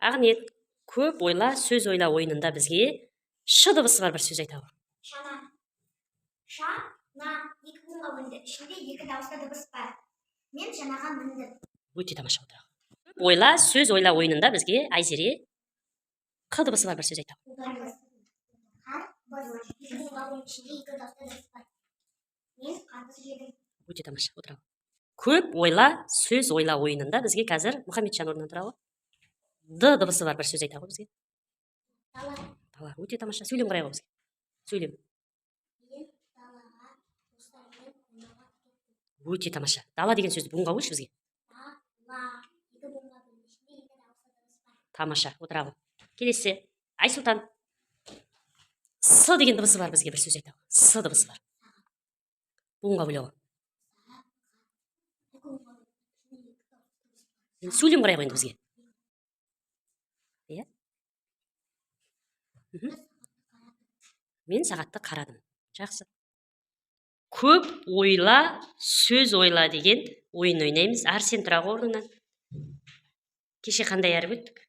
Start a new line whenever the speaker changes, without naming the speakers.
Ақниет, «Көп ойла, сөз ойла» ойынында бізге ш дыбысы бар бір сөз айта ғой.
Шана. Ша, на, екі буынға бөлінді. Ішінде екі дауысты дыбыс бар. Мен шанаға міндім.
Өте тамаша, отыра. «Көп ойла, сөз ойла» ойынында бізге Айзере қ дыбысы бар бір сөз айта ғой.
Қарбыз. Қарбыз. Екі буынға бөлінді. Ішінде екі дауысты дыбыс бар. Мен қарбыз жедім.
Өте тамаша, отыра. «Көп ойла, сөз ойла» ойынында бізге қазір Мұхамеджан орнынан тұра ғой. Д дыбысы бар бір сөз айта ғой бізге.
Дала.
Дала. Өте тамаша. Сөйлем құрай ғой бізге, сөйлем.
Мен далаға достарыммен ойнауға кеттім.
Өте тамаша. Дала деген сөзді буынға бөлші бізге.
Дала. Екі буынға бөлінді. Ішінде екі дауысты дыбыс бар.
Тамаша, отыра ғой. Келесі Айсұлтан, с деген дыбысы бар бізге бір сөз айта ғой. С дыбысы бар, буынға бөле ғой.
Екі буынға бөлінді. Ішінде екі дауысты дыбыс бар.
Енді сөйлем құрай ғой енді бізге, иә. Мен сағатты қарадым. Жақсы. «Көп ойла, сөз ойла» деген ойын ойнаймыз. Арсен, тұра ғой орныңнан. Кеше қандай әріп өттік?